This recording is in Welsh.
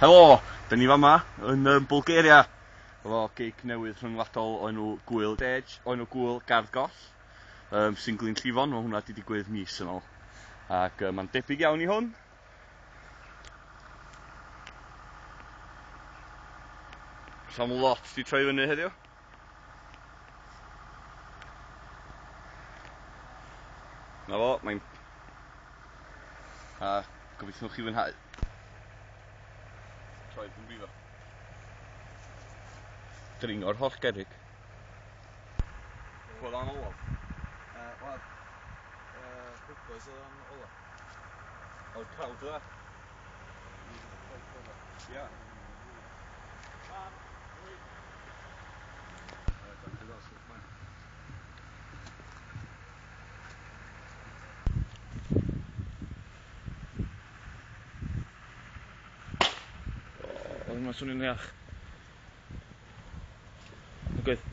Helo, da ni fama yn Bulgaria efo gig newydd rhyngwladol o enw Gŵyl Dej, o enw Gŵyl Gardd Goll, sy'n Glynllifon, mae hwnna wedi digwydd mis yn ôl. Ac mae'n debyg iawn i hwn. Sam lot di troi fyny heddiw. Na fo, mae'n... A gobeithio chi fwynhau. Troed yn brifo. Dringo'r holl gerrig. Pwy oedd o'n olaf? Wel, Cowbois oedd o'n olaf. Oedd crowd dda? Ia. Oedd hwnna'n swnio'n iach. Digwydd.